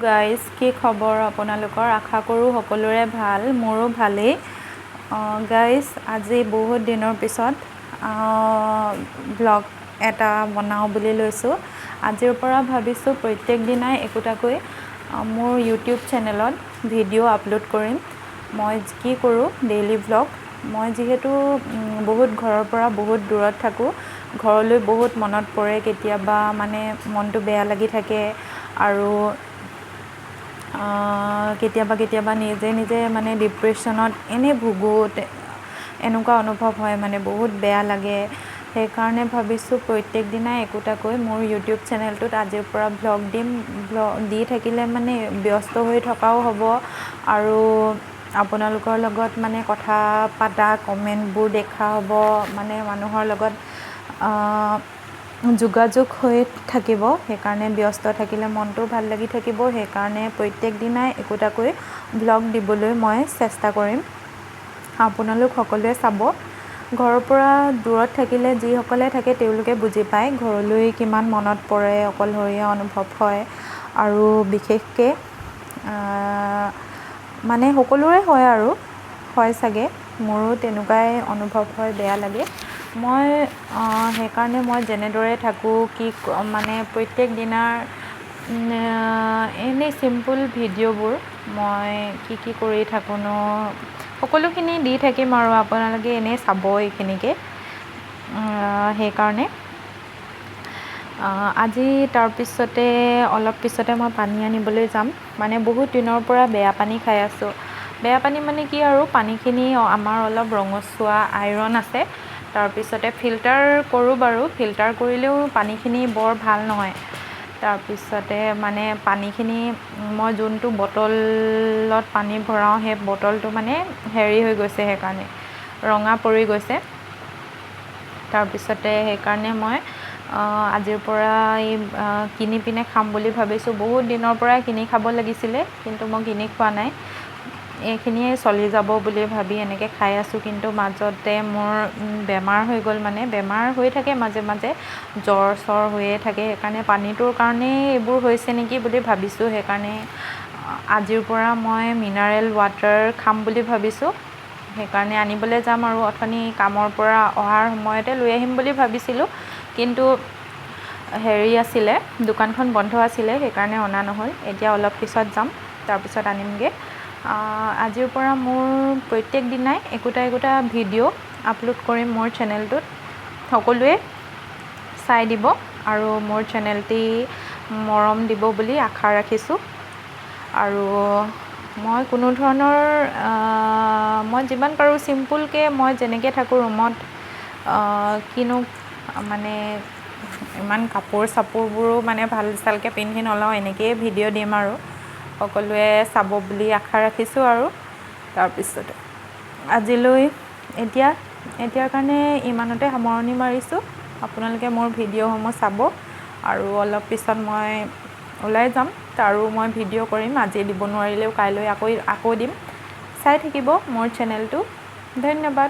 Guys, কি খবৰ আপোনালোকৰ? আশা কৰোঁ সকলোৰে ভাল, মোৰো ভালেই। গাইজ, আজি বহুত দিনৰ পিছত ভ্লগ এটা বনাওঁ বুলি লৈছোঁ। আজিৰ পৰা ভাবিছোঁ প্ৰত্যেক দিনাই একোটাকৈ মোৰ ইউটিউব চেনেলত ভিডিঅ' আপলোড কৰিম। মই কি কৰোঁ, ডেইলি ভ্লগ। মই যিহেতু বহুত ঘৰৰ পৰা বহুত দূৰত থাকোঁ, ঘৰলৈ বহুত মনত পৰে। কেতিয়াবা মানে মনটো বেয়া লাগি থাকে আৰু কেতিয়াবা কেতিয়াবা নিজে নিজে মানে ডিপ্ৰেশ্যনত এনেই ভুগোঁ, এনেকুৱা অনুভৱ হয়, মানে বহুত বেয়া লাগে। সেইকাৰণে ভাবিছোঁ প্ৰত্যেক দিনাই একোটাকৈ মোৰ ইউটিউব চেনেলটোত আজিৰ পৰা ভ্লগ দিম। ভ্লগ দি থাকিলে মানে ব্যস্ত হৈ থকাও হ'ব আৰু আপোনালোকৰ লগত মানে কথা পাতা, কমেণ্টবোৰ দেখা হ'ব, মানে মানুহৰ লগত যোগাযোগ হৈ থাকিব। সেইকাৰণে ব্যস্ত থাকিলে মনটোও ভাল লাগি থাকিব। সেইকাৰণে প্ৰত্যেক দিনাই একোটাকৈ ভ্লগ দিবলৈ মই চেষ্টা কৰিম। আপোনালোক সকলোৱে চাব। ঘৰৰ পৰা দূৰত থাকিলে যিসকলে থাকে, তেওঁলোকে বুজি পায় ঘৰলৈ কিমান মনত পৰে, অকলশৰীয়া অনুভৱ হয়। আৰু বিশেষকৈ মানে সকলোৰে হয় আৰু হয় চাগে, মোৰো তেনেকুৱাই অনুভৱ হয়, বেয়া লাগে। মই সেইকাৰণে মই যেনেদৰে থাকোঁ, কি মানে প্ৰত্যেক দিনাৰ এনেই চিম্পুল ভিডিঅ'বোৰ, মই কি কি কৰি থাকোঁনো সকলোখিনি দি থাকিম আৰু আপোনালোকে এনেই চাব এইখিনিকে। সেইকাৰণে আজি তাৰপিছতে অলপ পিছতে মই পানী আনিবলৈ যাম। মানে বহুত দিনৰ পৰা বেয়া পানী খাই আছোঁ। বেয়া পানী মানে কি আৰু, পানীখিনি আমাৰ অলপ ৰঙচুৱা, আইৰণ আছে। তাৰপিছতে ফিল্টাৰ কৰোঁ বাৰু, ফিল্টাৰ কৰিলেও পানীখিনি বৰ ভাল নহয়। তাৰপিছতে মানে পানীখিনি মই যোনটো বটলত পানী ভৰাওঁ, সেই বটলটো মানে হেৰি হৈ গৈছে, সেইকাৰণে ৰঙা পৰি গৈছে। তাৰপিছতে সেইকাৰণে মই আজিৰ পৰা এই কিনি পিনে খাম বুলি ভাবিছোঁ। বহুত দিনৰ পৰাই কিনি খাব লাগিছিলে, কিন্তু মই কিনি খোৱা নাই। এইখিনিয়ে চলি যাব বুলি ভাবি এনেকৈ খাই আছোঁ। কিন্তু মাজতে মোৰ বেমাৰ হৈ গ'ল। মানে বেমাৰ হৈ থাকে মাজে মাজে, জ্বৰ চৰ হৈয়ে থাকে। সেইকাৰণে পানীটোৰ কাৰণেই এইবোৰ হৈছে নেকি বুলি ভাবিছোঁ। সেইকাৰণে আজিৰ পৰা মই মিনাৰেল ৱাটাৰ খাম বুলি ভাবিছোঁ। সেইকাৰণে আনিবলৈ যাম আৰু অথনি কামৰ পৰা অহাৰ সময়তে লৈ আহিম বুলি ভাবিছিলোঁ, কিন্তু হেৰি আছিলে, দোকানখন বন্ধ আছিলে, সেইকাৰণে অনা নহ'ল। এতিয়া অলপ পিছত যাম, তাৰপিছত আনিমগৈ। আজিৰ পৰা মোৰ প্ৰত্যেক দিনাই একোটা একোটা ভিডিঅ' আপলোড কৰিম মোৰ চেনেলটোত। সকলোৱে চাই দিব আৰু মোৰ চেনেলটি মৰম দিব বুলি আশা ৰাখিছোঁ। আৰু মই কোনো ধৰণৰ, মই যিমান পাৰোঁ চিম্পুলকৈ, মই যেনেকৈ থাকোঁ ৰুমত, কিনো মানে ইমান কাপোৰ চাপোৰবোৰো মানে ভাল চালকৈ পিন্ধি নলওঁ, এনেকৈয়ে ভিডিঅ' দিম আৰু সকলোৱে চাব বুলি আশা ৰাখিছোঁ। আৰু তাৰপিছতে আজিলৈ এতিয়াৰ কাৰণে ইমানতে সামৰণি মাৰিছোঁ। আপোনালোকে মোৰ ভিডিঅ'সমূহ চাব আৰু অলপ পিছত মই ওলাই যাম, তাৰো মই ভিডিঅ' কৰিম। আজি দিব নোৱাৰিলেও কাইলৈ আকৌ দিম। চাই থাকিব মোৰ চেনেলটো। ধন্যবাদ।